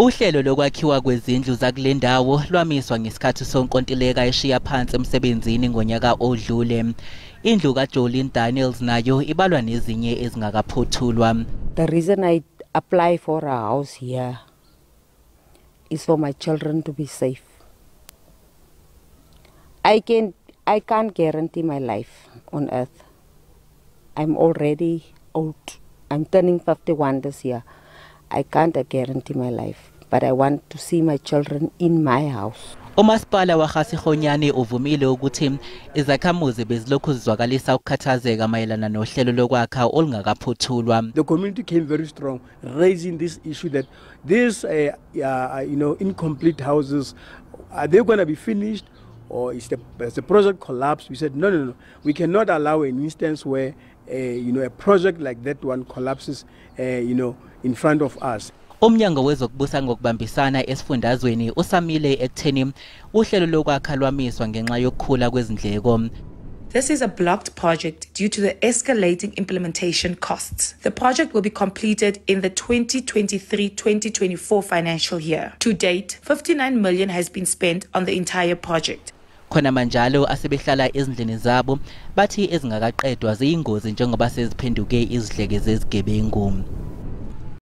Uhlelo lokwakhiwa kwezindlu zakule ndawo lwamiswa ngesikhathi sonkontileka eshiya phansi emsebenzini ngonyaka odlule. Indlu kaJolene Daniels nayo ibalwa nezinye ezingakaphothulwa. The reason I apply for a house here is for my children to be safe. I can't guarantee my life on earth. I'm already old. I'm turning 51 this year. I can't guarantee my life, but I want to see my children in my house. Umasipala waGa-Sekgonyane uvumile ukuthi izakhamuzi bezilokhu zizwakalisa ukukhathazeka mayelana nohlelo lokwakha olungakaphothulwa. The community came very strong, raising this issue that these incomplete houses, are they going to be finished, or has the project collapsed? We said no, we cannot allow an instance where a project like that one collapses in front of us. Umnyango wezokubusa ngokubambisana esifundazweni usamile ekutheni uhlelo lokwakha lwamiswa ngenxa yokukhula kwezindleko. This is a blocked project due to the escalating implementation costs. The project will be completed in the 2023-2024 financial year. To date, 59 million has been spent on the entire project. Khona manjalo asebehlala ezindlini zabo bathi ezingakaqedwa ziyingozi njengoba seziphenduke izidleke zezigebengu.